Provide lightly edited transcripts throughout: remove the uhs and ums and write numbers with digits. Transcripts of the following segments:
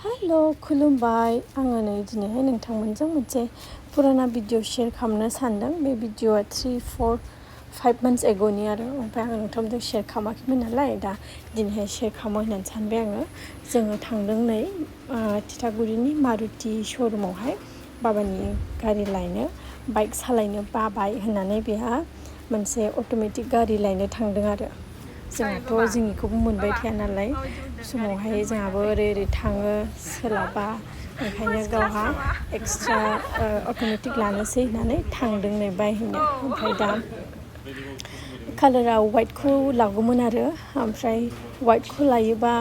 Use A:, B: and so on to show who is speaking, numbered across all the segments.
A: hello खुलुमबाय आङो नै दिनैहाय नोंथांमोनजों मोनसे पुराना भिडिअ शेयार खालामनो सानदों बे भिडिअआ 3-4-5 months एग'नि आरो ओमफ्राय आं नोंथांमोनजों शेयार खालामाखैमोन नालाय दा दिनैहाय शेयार खालामो होननानै सानबाय आङो जोङो थांदों नै तितागुरिनि मारुति श'रुमावहाय बाबानि गारि लायनो बाइक सालायनो बाबाय होननानै बेहा मोनसे अट'मेटिक गारि लायनो थांदों आरो जोंहाथ' जोंनिखौबो मोनबाय थाया नालाय समावहाय जोंहाबो ओरै थाङो सोलाबा ओंखायनो गावहा एक्सट्रा अट'मेटिक लानोसै होननानै थांदों नै बायहैनो ओमफ्राय दा कालारा वाइटखौ लागौमोन आरो ओमफ्राय वाइटखौ लायोबा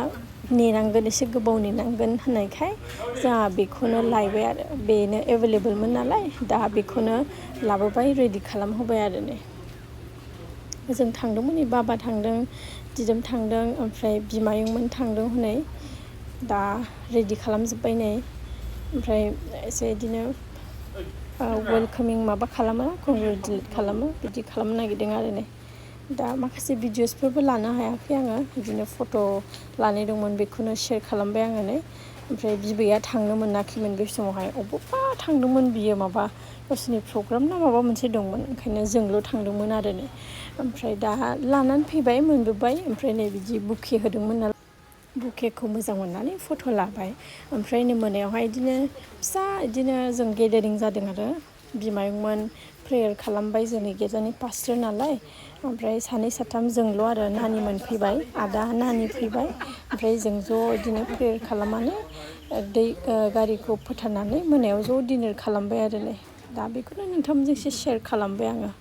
A: नेनांगोन एसे गोबाव नेनांगोन होननायखाय जोंहा बेखौनो लायबाय आरो बेनो एभेलेबलमोन नालाय दा बेखौनो लाबोबाय रेडि खालामहोबाय आरो नै जों थांदोंमोन नै बाबा थांदों दिदोम थांदों ओमफ्राय बिमायंमोन थांदों हनै दा रेडि खालामजोब्बाय नै ओमफ्राय एसे बिदिनो वेलकामिं माबा खालामो कंग्रेचुलेट खालामो बिदि खालामनो नागिरदों आरो नै दा माखासे भिडिअसफोरबो लानो हायाखै आङो बिदिनो फट' लानाय दंमोन बेखौनो शेयार खालामबाय आङो नै ओमफ्राय बिबैया थांनो मोनाखैमोन बे समावहाय अबावबा थांदोंमोन बियो माबा गावसोरनि प्रग्राम ना माबा मोनसे दंमोन ओंखायनो जोंल' थांदोंमोन आरो नै ओमफ्राय दा लानानै फैबाय मोनबोबाय ओमफ्राय नै बिदि बुके होदोंमोन नालाय बुकेखौ मोजां मोननानै फट' लाबाय ओमफ्राय नै मोनायावहाय बिदिनो फिसा बिदिनो जों गेदारिं जादों आरो बिमायंमोन प्रेयार खालामबाय जोंनि गिर्जानि पास्टर नालाय ओमफ्राय सानै साथाम जोंल' आरो नानिमोन फैबाय आदा नानि फैबाय ओमफ्राय जों ज' बिदिनो प्रेयार खालामनानै गारिखौ फोथारनानै मोनायाव ज' डिनार खालामबाय आरो नै दा बेखौनो नोंथांमोनजों एसे शेयार खालामबाय आङो